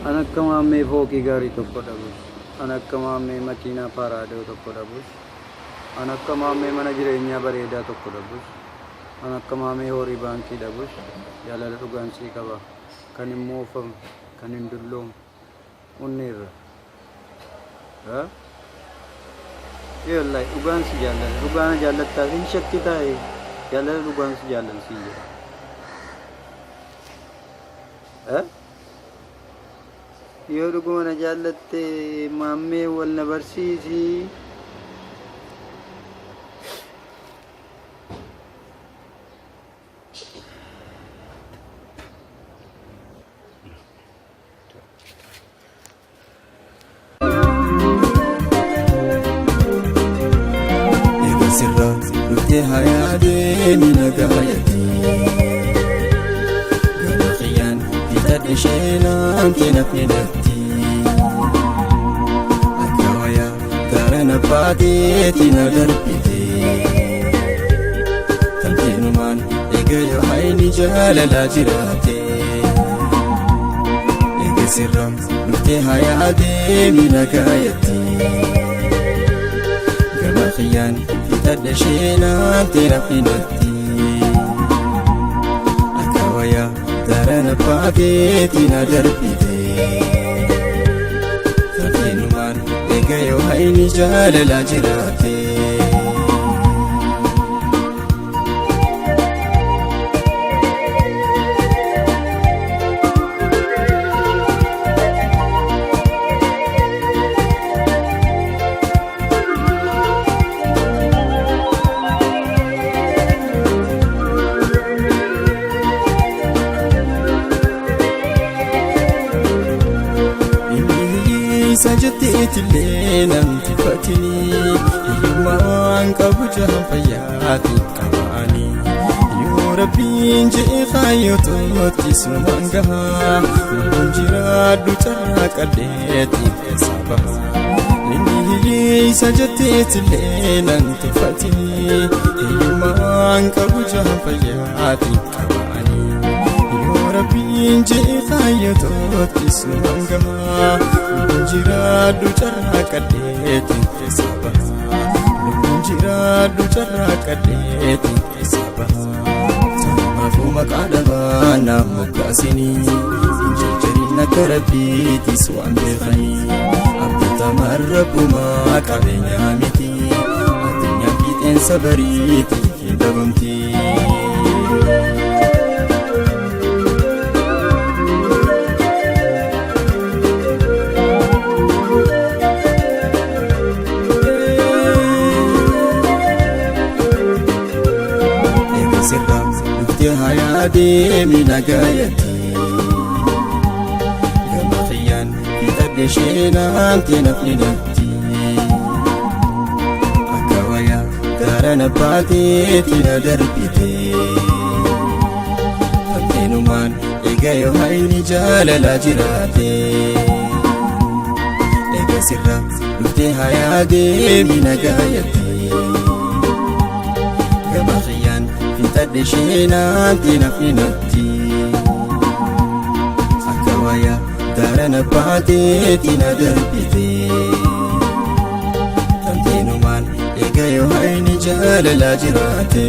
An akka Maammee fooqii gaarii tokko dhabus, an akka Maammee makiinaa Paaraadoo tokko dhabus, an akka Maammee mana jireenyaa bareedaa tokko dhabus, an akka Maamee horii baankii dhabus, jaalala dhugaan sii qaba. Kan hin moofamne, kan hin dulloomne, onneerra. Ha? Ee wallaahi dhugaan si jaalladha. Dhugaa na jaallattaa hin shakkitaa ee. Jaalala dhugaan si jaalladha siin jedha. Ha? Yoo dhuguma na jaallatte maammee wal na barsiisi. Eega sirraa dhuftee hayaa deemi nagaayatti. Gama kiyyaan bitadhe sheenaan teenafne natti. Akka wayaa gaara na baateeti na darbite. Tanteenumaan eega yoo hayni jaalalaa jiraate. Eega sirraa dhuftee hayaa deemi nagaayatti. Gama kiyyaan fixadhe sheenaan teenafne natti. Akka wayaa darana baateeti na darbite. Tanteenumaan eega yoo hayni jaalalaa jiraate. Isa jetteetillee nan tuffatini hiyyummaa waan qabu jahan fayyaati qabaani yoo rabbiin je'e kaayyoo tootti sumaan gahaa lubbuun jiraadhu carraa qadheetti keessa baha inni hiyyeessa jetteetillee nan tuffatini hiyyummaa waan qabu jahan fayyaati qabaani yoo rabbiin je'e kaayyoo tootti sumaan gahaa lubbuun jiraadhu carraa qadheetti keessa baha lubbuun jiraadhu carraa qadheetti keessa baha Tamaafuu maqaa dhabaa naaf moggaasinii hin jarjarin akka rabbiitis waan beekanii abdatamaan rabbumaa qabeenyaa miti addunyaa fiixeensa bariiti hin dhabamti. Eega sirraa dhuftee hayaa deemi nagaayatti. Gama kiyyaan fixadhe sheenaan teenafne natti. Akka wayaa gaara na baateeti na darbite. Tanteenumaan eega yoo hayni jaalalaa jiraate. Eega sirraa dhuftee hayaa deemi nagaayatti. Gama kiyyaan fixadhe sheenaan teenafne natti. Akka wayaa daara na baateeti na darbite. Tanteenumaan eega yoo hayni jaalalaa jiraate.